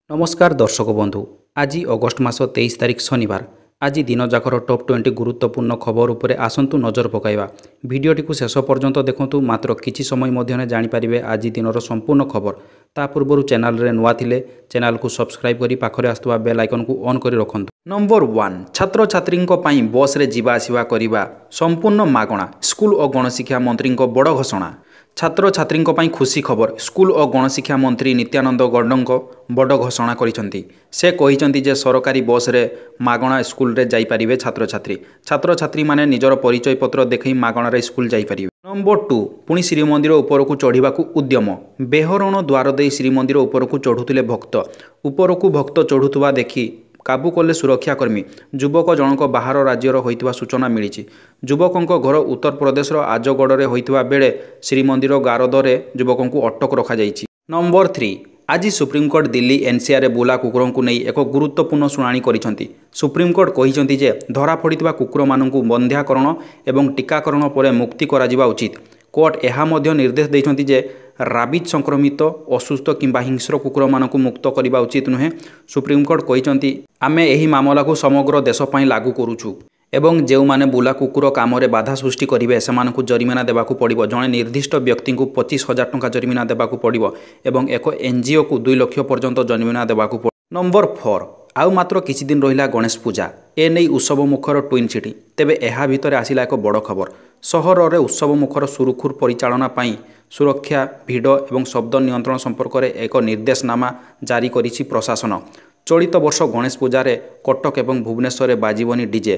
ନମସ୍କାର ଦର୍ଶକ ବନ୍ଧୁ, ଆଜି ଅଗଷ୍ଟ ମାସ 23 ତାରିଖ ଶନିବାର। ଆଜି ଦିନଯାକର ଟପ୍ 20 ଗୁରୁତ୍ୱପୂର୍ଣ୍ଣ ଖବର ଉପରେ ଆସନ୍ତୁ ନଜର ପକାଇବା। ଭିଡ଼ିଓଟିକୁ ଶେଷ ପର୍ଯ୍ୟନ୍ତ ଦେଖନ୍ତୁ, ମାତ୍ର କିଛି ସମୟ ମଧ୍ୟରେ ଜାଣିପାରିବେ ଆଜି ଦିନର ସମ୍ପୂର୍ଣ୍ଣ ଖବର। ତା ପୂର୍ବରୁ ଚ୍ୟାନେଲରେ ନୂଆ ଥିଲେ ଚ୍ୟାନେଲକୁ ସବସ୍କ୍ରାଇବ୍ କରି ପାଖରେ ଆସୁଥିବା ବେଲ୍ ଆଇକନ୍କୁ ଅନ୍ କରି ରଖନ୍ତୁ। ନମ୍ବର 1, ଛାତ୍ରଛାତ୍ରୀଙ୍କ ପାଇଁ ବସ୍ରେ ଯିବା ଆସିବା କରିବା ସମ୍ପୂର୍ଣ୍ଣ ମାଗଣା। ସ୍କୁଲ ଓ ଗଣଶିକ୍ଷା ମନ୍ତ୍ରୀଙ୍କ ବଡ଼ ଘୋଷଣା। ଛାତ୍ରଛାତ୍ରୀଙ୍କ ପାଇଁ ଖୁସି ଖବର। ସ୍କୁଲ ଓ ଗଣଶିକ୍ଷା ମନ୍ତ୍ରୀ ନିତ୍ୟାନନ୍ଦ ଗଣ୍ଡଙ୍କ ବଡ଼ ଘୋଷଣା କରିଛନ୍ତି। ସେ କହିଛନ୍ତି ଯେ ସରକାରୀ ବସ୍ରେ ମାଗଣା ସ୍କୁଲରେ ଯାଇପାରିବେ ଛାତ୍ରଛାତ୍ରୀ। ଛାତ୍ରଛାତ୍ରୀମାନେ ନିଜର ପରିଚୟ ପତ୍ର ଦେଖାଇ ମାଗଣାରେ ସ୍କୁଲ ଯାଇପାରିବେ। ନମ୍ବର 2, ପୁଣି ଶ୍ରୀମନ୍ଦିର ଉପରକୁ ଚଢ଼ିବାକୁ ଉଦ୍ୟମ। ବେହରଣ ଦ୍ୱାର ଦେଇ ଶ୍ରୀମନ୍ଦିର ଉପରକୁ ଚଢ଼ୁଥିଲେ ଭକ୍ତ। ଉପରକୁ ଭକ୍ତ ଚଢ଼ୁଥିବା ଦେଖି କାବୁ କଲେ ସୁରକ୍ଷାକର୍ମୀ। ଯୁବକ ଜଣକ ବାହାର ରାଜ୍ୟର ହୋଇଥିବା ସୂଚନା ମିଳିଛି। ଯୁବକଙ୍କ ଘର ଉତ୍ତରପ୍ରଦେଶର ଆଜଗଡ଼ରେ ହୋଇଥିବା ବେଳେ ଶ୍ରୀମନ୍ଦିର ଗାରଦରେ ଯୁବକଙ୍କୁ ଅଟକ ରଖାଯାଇଛି। ନମ୍ବର 3, ଆଜି ସୁପ୍ରିମକୋର୍ଟ ଦିଲ୍ଲୀ ଏନ୍ସିଆର୍ରେ ବୁଲା କୁକୁରଙ୍କୁ ନେଇ ଏକ ଗୁରୁତ୍ୱପୂର୍ଣ୍ଣ ଶୁଣାଣି କରିଛନ୍ତି। ସୁପ୍ରିମକୋର୍ଟ କହିଛନ୍ତି ଯେ ଧରାପଡ଼ିଥିବା କୁକୁରମାନଙ୍କୁ ବନ୍ଧ୍ୟାକରଣ ଏବଂ ଟୀକାକରଣ ପରେ ମୁକ୍ତି କରାଯିବା ଉଚିତ। କୋର୍ଟ ଏହା ମଧ୍ୟ ନିର୍ଦ୍ଦେଶ ଦେଇଛନ୍ତି ଯେ ରାବିଜ୍ ସଂକ୍ରମିତ, ଅସୁସ୍ଥ କିମ୍ବା ହିଂସ୍ର କୁକୁରମାନଙ୍କୁ ମୁକ୍ତ କରିବା ଉଚିତ ନୁହେଁ। ସୁପ୍ରିମକୋର୍ଟ କହିଛନ୍ତି, ଆମେ ଏହି ମାମଲାକୁ ସମଗ୍ର ଦେଶ ପାଇଁ ଲାଗୁ କରୁଛୁ ଏବଂ ଯେଉଁମାନେ ବୁଲା କୁକୁର କାମରେ ବାଧା ସୃଷ୍ଟି କରିବେ ସେମାନଙ୍କୁ ଜରିମାନା ଦେବାକୁ ପଡ଼ିବ। ଜଣେ ନିର୍ଦ୍ଦିଷ୍ଟ ବ୍ୟକ୍ତିଙ୍କୁ 25,000 ଟଙ୍କା ଜରିମାନା ଦେବାକୁ ପଡ଼ିବ ଏବଂ ଏକ ଏନ୍ଜିଓକୁ 2 ଲକ୍ଷ ପର୍ଯ୍ୟନ୍ତ ଜରିମାନା ଦେବାକୁ ପଡ଼ିବ। ନମ୍ବର 4, ଆଉ ମାତ୍ର କିଛି ଦିନ ରହିଲା ଗଣେଶ ପୂଜା। ଏନେଇ ଉତ୍ସବ ମୁଖର ଟ୍ୱିନ୍ ସିଟି। ତେବେ ଏହା ଭିତରେ ଆସିଲା ଏକ ବଡ଼ ଖବର। ସହରରେ ଉତ୍ସବ ମୁଖର ସୁରୁଖୁରୁ ପରିଚାଳନା ପାଇଁ ସୁରକ୍ଷା, ଭିଡ଼ ଏବଂ ଶବ୍ଦ ନିୟନ୍ତ୍ରଣ ସମ୍ପର୍କରେ ଏକ ନିର୍ଦ୍ଦେଶନାମା ଜାରି କରିଛି ପ୍ରଶାସନ। ଚଳିତ ବର୍ଷ ଗଣେଶ ପୂଜାରେ କଟକ ଏବଂ ଭୁବନେଶ୍ୱରରେ ବାଜିବନି ଡିଜେ,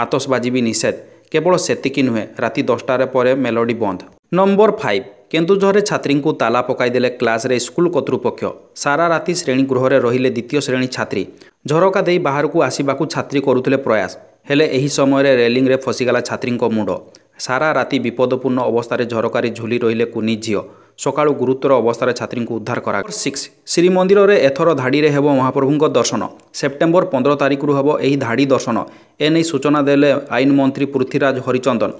ଆତସବାଜି ବି ନିଷେଧ। କେବଳ ସେତିକି ନୁହେଁ, ରାତି 10ଟାରେ ପରେ ମେଲୋଡି ବନ୍ଦ। ନମ୍ବର 5, କେନ୍ଦୁଝରରେ ଛାତ୍ରୀଙ୍କୁ ତାଲା ପକାଇଦେଲେ କ୍ଲାସ୍ରେ ସ୍କୁଲ କର୍ତ୍ତୃପକ୍ଷ। ସାରା ରାତି ଶ୍ରେଣୀ ଗୃହରେ ରହିଲେ ଦ୍ୱିତୀୟ ଶ୍ରେଣୀ ଛାତ୍ରୀ। ଝରକା ଦେଇ ବାହାରକୁ ଆସିବାକୁ ଛାତ୍ରୀ କରୁଥିଲେ ପ୍ରୟାସ, ହେଲେ ଏହି ସମୟରେ ରେଲିଂରେ ଫସିଗଲା ଛାତ୍ରୀଙ୍କ ମୁଣ୍ଡ। ସାରା ରାତି ବିପଦପୂର୍ଣ୍ଣ ଅବସ୍ଥାରେ ଝରକାରେ ଝୁଲି ରହିଲେ କୁନି ଝିଅ। ସକାଳୁ ଗୁରୁତର ଅବସ୍ଥାରେ ଛାତ୍ରୀଙ୍କୁ ଉଦ୍ଧାର କରାଗଲା। 6, ଶ୍ରୀମନ୍ଦିରରେ ଏଥର ଧାଡ଼ିରେ ହେବ ମହାପ୍ରଭୁଙ୍କ ଦର୍ଶନ। ସେପ୍ଟେମ୍ବର 15 ତାରିଖରୁ ହେବ ଏହି ଧାଡ଼ି ଦର୍ଶନ। ଏନେଇ ସୂଚନା ଦେଲେ ଆଇନ ମନ୍ତ୍ରୀ ପୃଥ୍ୱୀରାଜ ହରିଚନ୍ଦନ।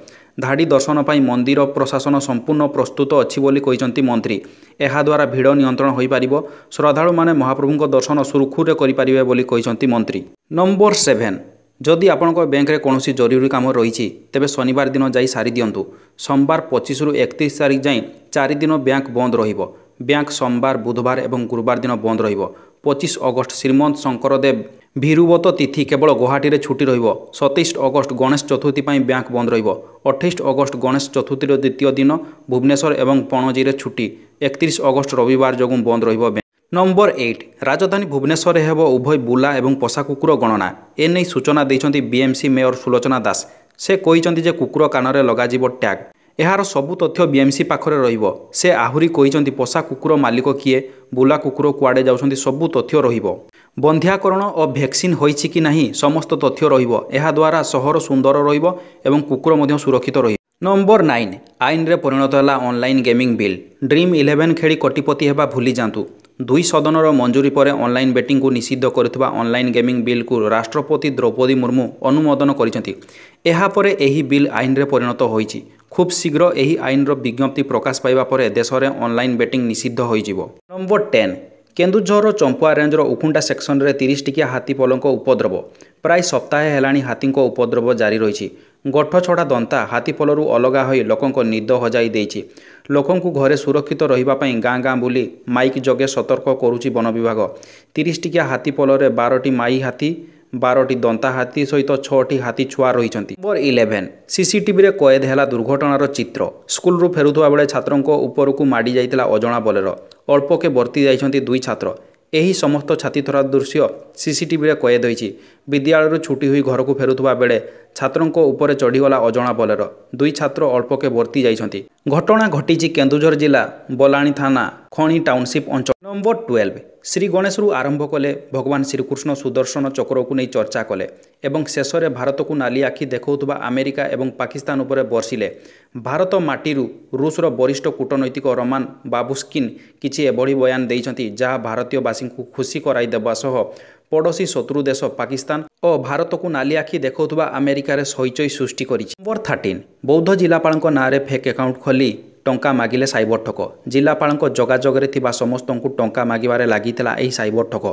ଧାଡ଼ି ଦର୍ଶନ ପାଇଁ ମନ୍ଦିର ପ୍ରଶାସନ ସମ୍ପୂର୍ଣ୍ଣ ପ୍ରସ୍ତୁତ ଅଛି ବୋଲି କହିଛନ୍ତି ମନ୍ତ୍ରୀ। ଏହାଦ୍ୱାରା ଭିଡ଼ ନିୟନ୍ତ୍ରଣ ହୋଇପାରିବ, ଶ୍ରଦ୍ଧାଳୁମାନେ ମହାପ୍ରଭୁଙ୍କ ଦର୍ଶନ ସୁରୁଖୁରୁରେ କରିପାରିବେ ବୋଲି କହିଛନ୍ତି ମନ୍ତ୍ରୀ। ନମ୍ବର 7, ଯଦି ଆପଣଙ୍କ ବ୍ୟାଙ୍କରେ କୌଣସି ଜରୁରୀ କାମ ରହିଛି ତେବେ ଶନିବାର ଦିନ ଯାଇ ସାରିଦିଅନ୍ତୁ। ସୋମବାର 25ରୁ 31 ତାରିଖ ଯାଏଁ 4 ଦିନ ବ୍ୟାଙ୍କ ବନ୍ଦ ରହିବ। ବ୍ୟାଙ୍କ ସୋମବାର, ବୁଧବାର ଏବଂ ଗୁରୁବାର ଦିନ ବନ୍ଦ ରହିବ। 25 ଅଗଷ୍ଟ ଶ୍ରୀମନ୍ତ ଶଙ୍କରଦେବ ଭିରୁବତ ତିଥି କେବଳ ଗୁଆହାଟୀରେ ଛୁଟି ରହିବ। 27 ଅଗଷ୍ଟ ଗଣେଶ ଚତୁର୍ଥୀ ପାଇଁ ବ୍ୟାଙ୍କ ବନ୍ଦ ରହିବ। 28 ଅଗଷ୍ଟ ଗଣେଶ ଚତୁର୍ଥୀର ଦ୍ୱିତୀୟ ଦିନ ଭୁବନେଶ୍ୱର ଏବଂ ପଣଜୀରେ ଛୁଟି। 31 ଅଗଷ୍ଟ ରବିବାର ଯୋଗୁଁ ବନ୍ଦ ରହିବ ବ୍ୟାଙ୍କ। ନମ୍ବର 8, ରାଜଧାନୀ ଭୁବନେଶ୍ୱରରେ ହେବ ଉଭୟ ବୁଲା ଏବଂ ପୋଷା କୁକୁର ଗଣନା। ଏନେଇ ସୂଚନା ଦେଇଛନ୍ତି ବିଏମ୍ସି ମେୟର ସୁଲୋଚନା ଦାସ। ସେ କହିଛନ୍ତି ଯେ କୁକୁର କାନରେ ଲଗାଯିବ ଟ୍ୟାଗ୍। ଏହାର ସବୁ ତଥ୍ୟ ବିଏମ୍ସି ପାଖରେ ରହିବ। ସେ ଆହୁରି କହିଛନ୍ତି, ପୋଷା କୁକୁର ମାଲିକ କିଏ, ବୁଲା କୁକୁର କୁଆଡ଼େ ଯାଉଛନ୍ତି ସବୁ ତଥ୍ୟ ରହିବ। ବନ୍ଧ୍ୟାକରଣ ଓ ଭ୍ୟାକ୍ସିନ୍ ହୋଇଛି କି ନାହିଁ ସମସ୍ତ ତଥ୍ୟ ରହିବ। ଏହାଦ୍ୱାରା ସହର ସୁନ୍ଦର ରହିବ ଏବଂ କୁକୁର ମଧ୍ୟ ସୁରକ୍ଷିତ ରହିବ। ନମ୍ବର 9, ଆଇନରେ ପରିଣତ ହେଲା ଅନଲାଇନ୍ ଗେମିଂ ବିଲ୍। ଡ୍ରିମ୍ 11 ଖେଳି କୋଟିପତି ହେବା ଭୁଲି ଯାଆନ୍ତୁ। ଦୁଇ ସଦନର ମଞ୍ଜୁରୀ ପରେ ଅନଲାଇନ୍ ବେଟିଂକୁ ନିଷିଦ୍ଧ କରୁଥିବା ଅନଲାଇନ୍ ଗେମିଂ ବିଲ୍କୁ ରାଷ୍ଟ୍ରପତି ଦ୍ରୌପଦୀ ମୁର୍ମୁ ଅନୁମୋଦନ କରିଛନ୍ତି। ଏହାପରେ ଏହି ବିଲ୍ ଆଇନରେ ପରିଣତ ହୋଇଛି। ଖୁବ୍ ଶୀଘ୍ର ଏହି ଆଇନର ବିଜ୍ଞପ୍ତି ପ୍ରକାଶ ପାଇବା ପରେ ଦେଶରେ ଅନଲାଇନ୍ ବେଟିଂ ନିଷିଦ୍ଧ ହୋଇଯିବ। ନମ୍ବର 10, କେନ୍ଦୁଝରର ଚମ୍ପୁଆ ରେଞ୍ଜର ଉଖୁଣ୍ଡା ସେକ୍ସନରେ 30 ଟିକିଆ ହାତୀପଲଙ୍କ ଉପଦ୍ରବ। ପ୍ରାୟ ସପ୍ତାହେ ହେଲାଣି ହାତୀଙ୍କ ଉପଦ୍ରବ ଜାରି ରହିଛି। ଗୋଠଛଡ଼ା ଦନ୍ତା ହାତୀପଲରୁ ଅଲଗା ହୋଇ ଲୋକଙ୍କ ନିଦ ହଜାଇ ଦେଇଛି। ଲୋକଙ୍କୁ ଘରେ ସୁରକ୍ଷିତ ରହିବା ପାଇଁ ଗାଁ ଗାଁ ବୁଲି ମାଇକ୍ ଯୋଗେ ସତର୍କ କରୁଛି ବନ ବିଭାଗ। 30 ଟିକିଆ ହାତୀପଲରେ 12ଟି ମାଇ ହାତୀ, 12ଟି ଦନ୍ତା ହାତୀ ସହିତ 6ଟି ହାତୀ ଛୁଆ ରହିଛନ୍ତି। ନମ୍ବର 11, ସିସିଟିଭିରେ କଏଦ ହେଲା ଦୁର୍ଘଟଣାର ଚିତ୍ର। ସ୍କୁଲରୁ ଫେରୁଥିବା ବେଳେ ଛାତ୍ରଙ୍କ ଉପରକୁ ମାଡ଼ି ଯାଇଥିଲା ଅଜଣା ବୋଲେରୋ। ଅଳ୍ପକେ ବର୍ତ୍ତି ଯାଇଛନ୍ତି 2 ଛାତ୍ର। ଏହି ସମସ୍ତ ଛାତିଥରା ଦୃଶ୍ୟ ସିସିଟିଭିରେ କଏଦ ହୋଇଛି। ବିଦ୍ୟାଳୟରୁ ଛୁଟି ହୋଇ ଘରକୁ ଫେରୁଥିବା ବେଳେ ଛାତ୍ରଙ୍କ ଉପରେ ଚଢ଼ିଗଲା ଅଜଣା ବୋଲେରୋ। 2 ଛାତ୍ର ଅଳ୍ପକେ ବର୍ତ୍ତି ଯାଇଛନ୍ତି। ଘଟଣା ଘଟିଛି କେନ୍ଦୁଝର ଜିଲ୍ଲା ବଲାଣି ଥାନା ଖଣି ଟାଉନସିପ୍ ଅଞ୍ଚଳ। ନମ୍ବର 12, ଶ୍ରୀ ଗଣେଶରୁ ଆରମ୍ଭ କଲେ ଭଗବାନ ଶ୍ରୀକୃଷ୍ଣ ସୁଦର୍ଶନ ଚକ୍ରକୁ ନେଇ ଚର୍ଚ୍ଚା କଲେ ଏବଂ ଶେଷରେ ଭାରତକୁ ନାଲି ଆଖି ଦେଖାଉଥିବା ଆମେରିକା ଏବଂ ପାକିସ୍ତାନ ଉପରେ ବର୍ଷିଲେ। ଭାରତ ମାଟିରୁ ରୁଷର ବରିଷ୍ଠ କୂଟନୈତିକ ରୋମାନ ବାବୁସ୍କିନ୍ କିଛି ଏଭଳି ବୟାନ ଦେଇଛନ୍ତି ଯାହା ଭାରତୀୟବାସୀଙ୍କୁ ଖୁସି କରାଇଦେବା ସହ ପଡ଼ୋଶୀ ଶତ୍ରୁ ଦେଶ ପାକିସ୍ତାନ ଓ ଭାରତକୁ ନାଲି ଆଖି ଦେଖାଉଥିବା ଆମେରିକାରେ ହଇଚଇ ସୃଷ୍ଟି କରିଛି। ନମ୍ବର 13, ବୌଦ୍ଧ ଜିଲ୍ଲାପାଳଙ୍କ ନାଁରେ ଫେକ୍ ଆକାଉଣ୍ଟ ଖୋଲି ଟଙ୍କା ମାଗିଲେ ସାଇବର ଠକ। ଜିଲ୍ଲାପାଳଙ୍କ ଯୋଗାଯୋଗରେ ଥିବା ସମସ୍ତଙ୍କୁ ଟଙ୍କା ମାଗିବାରେ ଲାଗିଥିଲା ଏହି ସାଇବର ଠକ।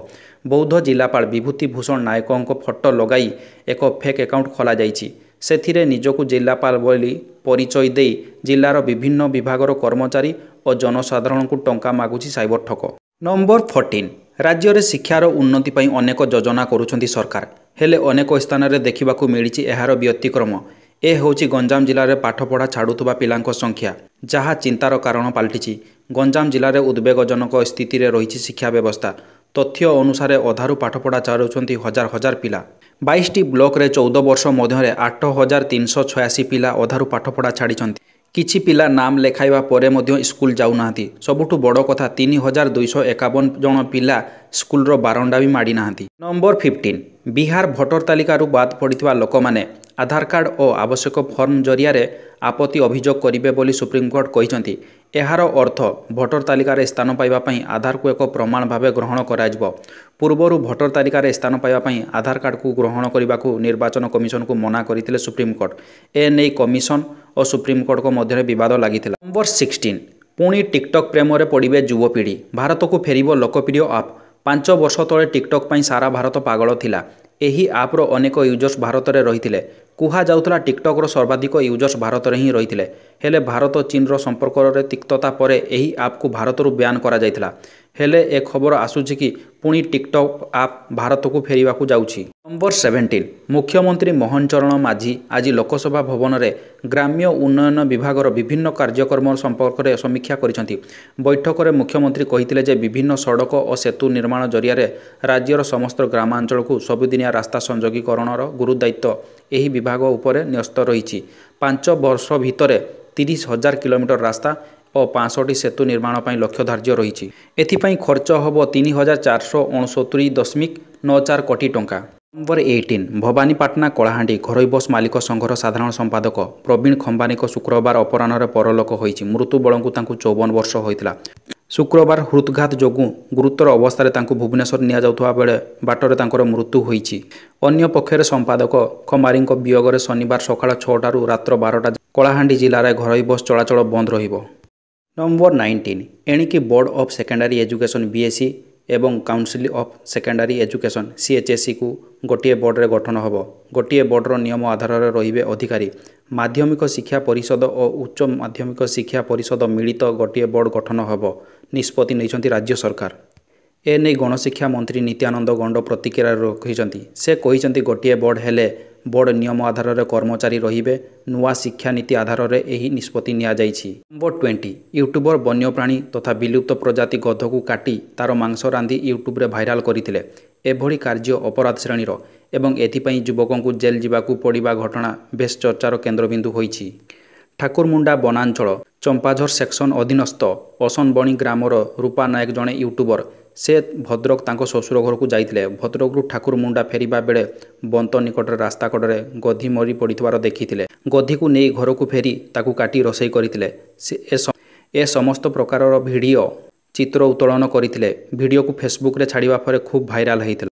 ବୌଦ୍ଧ ଜିଲ୍ଲାପାଳ ବିଭୂତି ଭୂଷଣ ନାୟକଙ୍କ ଫଟୋ ଲଗାଇ ଏକ ଫେକ୍ ଆକାଉଣ୍ଟ ଖୋଲାଯାଇଛି। ସେଥିରେ ନିଜକୁ ଜିଲ୍ଲାପାଳ ବୋଲି ପରିଚୟ ଦେଇ ଜିଲ୍ଲାର ବିଭିନ୍ନ ବିଭାଗର କର୍ମଚାରୀ ଓ ଜନସାଧାରଣଙ୍କୁ ଟଙ୍କା ମାଗୁଛି ସାଇବର ଠକ। ନମ୍ବର 14, ରାଜ୍ୟରେ ଶିକ୍ଷାର ଉନ୍ନତି ପାଇଁ ଅନେକ ଯୋଜନା କରୁଛନ୍ତି ସରକାର। ହେଲେ ଅନେକ ସ୍ଥାନରେ ଦେଖିବାକୁ ମିଳିଛି ଏହାର ବ୍ୟତିକ୍ରମ। ଏ ହେଉଛି ଗଞ୍ଜାମ ଜିଲ୍ଲାରେ ପାଠପଢ଼ା ଛାଡ଼ୁଥିବା ପିଲାଙ୍କ ସଂଖ୍ୟା, ଯାହା ଚିନ୍ତାର କାରଣ ପାଲଟିଛି। ଗଞ୍ଜାମ ଜିଲ୍ଲାରେ ଉଦ୍ବେଗଜନକ ସ୍ଥିତିରେ ରହିଛି ଶିକ୍ଷା ବ୍ୟବସ୍ଥା। ତଥ୍ୟ ଅନୁସାରେ ଅଧାରୁ ପାଠପଢ଼ା ଛାଡ଼ୁଛନ୍ତି ହଜାର ହଜାର ପିଲା। 22ଟି ବ୍ଲକରେ 14 ବର୍ଷ ମଧ୍ୟରେ 8386 ପିଲା ଅଧାରୁ ପାଠପଢ଼ା ଛାଡ଼ିଛନ୍ତି। କିଛି ପିଲା ନାମ ଲେଖାଇବା ପରେ ମଧ୍ୟ ସ୍କୁଲ ଯାଉନାହାନ୍ତି। ସବୁଠୁ ବଡ଼ କଥା, 3251 ଜଣ ପିଲା ସ୍କୁଲର ବାରଣ୍ଡା ବି ମାଡ଼ିନାହାନ୍ତି। ନମ୍ବର 15, ବିହାର ଭୋଟର ତାଲିକାରୁ ବାଦ୍ ପଡ଼ିଥିବା ଲୋକମାନେ ଆଧାର କାର୍ଡ଼ ଓ ଆବଶ୍ୟକ ଫର୍ମ ଜରିଆରେ ଆପତ୍ତି ଅଭିଯୋଗ କରିବେ ବୋଲି ସୁପ୍ରିମକୋର୍ଟ କହିଛନ୍ତି। ଏହାର ଅର୍ଥ ଭୋଟର ତାଲିକାରେ ସ୍ଥାନ ପାଇବା ପାଇଁ ଆଧାରକୁ ଏକ ପ୍ରମାଣ ଭାବେ ଗ୍ରହଣ କରାଯିବ। ପୂର୍ବରୁ ଭୋଟର ତାଲିକାରେ ସ୍ଥାନ ପାଇବା ପାଇଁ ଆଧାର କାର୍ଡ଼କୁ ଗ୍ରହଣ କରିବାକୁ ନିର୍ବାଚନ କମିଶନକୁ ମନା କରିଥିଲେ ସୁପ୍ରିମକୋର୍ଟ। ଏ ନେଇ କମିଶନ ଓ ସୁପ୍ରିମକୋର୍ଟଙ୍କ ମଧ୍ୟରେ ବିବାଦ ଲାଗିଥିଲା। ନମ୍ବର 16, ପୁଣି ଟିକଟକ୍ ପ୍ରେମରେ ପଡ଼ିବେ ଯୁବପିଢ଼ି। ଭାରତକୁ ଫେରିବ ଲୋକପ୍ରିୟ ଆପ୍। 5 ବର୍ଷ ତଳେ ଟିକଟକ୍ ପାଇଁ ସାରା ଭାରତ ପାଗଳ ଥିଲା। ଏହି ଆପ୍ର ଅନେକ ୟୁଜର୍ସ ଭାରତରେ ରହିଥିଲେ। କୁହାଯାଉଥିଲା ଟିକଟକ୍ର ସର୍ବାଧିକ ୟୁଜର୍ସ ଭାରତରେ ହିଁ ରହିଥିଲେ। ହେଲେ ଭାରତ ଚୀନର ସମ୍ପର୍କରେ ତିକ୍ତତା ପରେ ଏହି ଆପ୍କୁ ଭାରତରୁ ବ୍ୟାନ୍ କରାଯାଇଥିଲା। ହେଲେ ଏ ଖବର ଆସୁଛି କି ପୁଣି ଟିକଟକ୍ ଆପ୍ ଭାରତକୁ ଫେରିବାକୁ ଯାଉଛି। ନମ୍ବର 17, ମୁଖ୍ୟମନ୍ତ୍ରୀ ମୋହନ ଚରଣ ମାଝୀ ଆଜି ଲୋକସଭା ଭବନରେ ଗ୍ରାମ୍ୟ ଉନ୍ନୟନ ବିଭାଗର ବିଭିନ୍ନ କାର୍ଯ୍ୟକ୍ରମ ସମ୍ପର୍କରେ ସମୀକ୍ଷା କରିଛନ୍ତି। ବୈଠକରେ ମୁଖ୍ୟମନ୍ତ୍ରୀ କହିଥିଲେ ଯେ ବିଭିନ୍ନ ସଡ଼କ ଓ ସେତୁ ନିର୍ମାଣ ଜରିଆରେ ରାଜ୍ୟର ସମସ୍ତ ଗ୍ରାମାଞ୍ଚଳକୁ ସବୁଦିନିଆ ରାସ୍ତା ସଂଯୋଗୀକରଣର ଗୁରୁଦାୟିତ୍ୱ ଏହି ବିଭାଗ ଉପରେ ନ୍ୟସ୍ତ ରହିଛି। 5 ବର୍ଷ ଭିତରେ 30,000 କିଲୋମିଟର ରାସ୍ତା ଓ 65 ସେତୁ ନିର୍ମାଣ ପାଇଁ ଲକ୍ଷ୍ୟ ଧାର୍ଯ୍ୟ ରହିଛି। ଏଥିପାଇଁ ଖର୍ଚ୍ଚ ହେବ 3469.94 କୋଟି ଟଙ୍କା। ନମ୍ବର 18, ଭବାନୀପାଟଣା କଳାହାଣ୍ଡି ଘରୋଇ ବସ୍ ମାଲିକ ସଂଘର ସାଧାରଣ ସମ୍ପାଦକ ପ୍ରବୀଣ ଖମ୍ବାନୀଙ୍କ ଶୁକ୍ରବାର ଅପରାହ୍ନରେ ପରଲୋକ ହୋଇଛି। ମୃତ୍ୟୁ ବେଳକୁ ତାଙ୍କୁ 54 ବର୍ଷ ହୋଇଥିଲା। ଶୁକ୍ରବାର ହୃଦଘାତ ଯୋଗୁଁ ଗୁରୁତର ଅବସ୍ଥାରେ ତାଙ୍କୁ ଭୁବନେଶ୍ୱର ନିଆଯାଉଥିବା ବେଳେ ବାଟରେ ତାଙ୍କର ମୃତ୍ୟୁ ହୋଇଛି। ଅନ୍ୟପକ୍ଷରେ ସମ୍ପାଦକ ଖମାରୀଙ୍କ ବିୟୋଗରେ ଶନିବାର ସକାଳ 6ଟାରୁ ରାତ୍ର 12ଟା କଳାହାଣ୍ଡି ଜିଲ୍ଲାରେ ଘରୋଇ ବସ୍ ଚଳାଚଳ ବନ୍ଦ ରହିବ। ନମ୍ବର 19, ଏଣିକି board of secondary education BSE ଏବଂ କାଉନସିଲ୍ ଅଫ୍ ସେକେଣ୍ଡାରୀ ଏଜୁକେସନ୍ ସିଏଚ୍ଏସ୍ଇକୁ ଗୋଟିଏ ବୋର୍ଡ଼ରେ ଗଠନ ହେବ। ଗୋଟିଏ ବୋର୍ଡ଼ର ନିୟମ ଆଧାରରେ ରହିବେ ଅଧିକାରୀ। ମାଧ୍ୟମିକ ଶିକ୍ଷା ପରିଷଦ ଓ ଉଚ୍ଚ ମାଧ୍ୟମିକ ଶିକ୍ଷା ପରିଷଦ ମିଳିତ ଗୋଟିଏ ବୋର୍ଡ଼ ଗଠନ ହେବ ନିଷ୍ପତ୍ତି ନେଇଛନ୍ତି ରାଜ୍ୟ ସରକାର। ଏ ନେଇ ଗଣଶିକ୍ଷା ମନ୍ତ୍ରୀ ନିତ୍ୟାନନ୍ଦ ଗଣ୍ଡ ପ୍ରତିକ୍ରିୟା ରଖିଛନ୍ତି। ସେ କହିଛନ୍ତି, ଗୋଟିଏ ବୋର୍ଡ଼ ହେଲେ ବୋର୍ଡ଼ ନିୟମ ଆଧାରରେ କର୍ମଚାରୀ ରହିବେ। ନୂଆ ଶିକ୍ଷାନୀତି ଆଧାରରେ ଏହି ନିଷ୍ପତ୍ତି ନିଆଯାଇଛି। ନମ୍ବର 20, ୟୁଟ୍ୟୁବର ବନ୍ୟପ୍ରାଣୀ ତଥା ବିଲୁପ୍ତ ପ୍ରଜାତି ଗଧକୁ କାଟି ତାର ମାଂସ ରାନ୍ଧି ୟୁଟ୍ୟୁବରେ ଭାଇରାଲ କରିଥିଲେ। ଏଭଳି କାର୍ଯ୍ୟ ଅପରାଧ ଶ୍ରେଣୀର ଏବଂ ଏଥିପାଇଁ ଯୁବକଙ୍କୁ ଜେଲ୍ ଯିବାକୁ ପଡ଼ିବା ଘଟଣା ବେଶ୍ ଚର୍ଚ୍ଚାର କେନ୍ଦ୍ରବିନ୍ଦୁ ହୋଇଛି। ଠାକୁରମୁଣ୍ଡା ବନାଞ୍ଚଳ ଚମ୍ପାଝର ସେକ୍ସନ ଅଧୀନସ୍ଥ ଅସନବଣୀ ଗ୍ରାମର ରୂପା ନାୟକ ଜଣେ ୟୁଟ୍ୟୁବର। ସେ ଭଦ୍ରକ ତାଙ୍କ ଶ୍ୱଶୁର ଘରକୁ ଯାଇଥିଲେ। ଭଦ୍ରକରୁ ଠାକୁରମୁଣ୍ଡା ଫେରିବା ବେଳେ ବନ୍ତ ନିକଟରେ ରାସ୍ତା କଡ଼ରେ ଗୋଧି ମରି ପଡ଼ିଥିବାର ଦେଖିଥିଲେ। ଗୋଧିକୁ ନେଇ ଘରକୁ ଫେରି ତାକୁ କାଟି ରୋଷେଇ କରିଥିଲେ। ସେ ଏ ସମସ୍ତ ପ୍ରକାରର ଭିଡ଼ିଓ ଚିତ୍ର ଉତ୍ତୋଳନ କରିଥିଲେ। ଭିଡ଼ିଓକୁ ଫେସବୁକ୍ରେ ଛାଡ଼ିବା ପରେ ଖୁବ୍ ଭାଇରାଲ ହୋଇଥିଲା।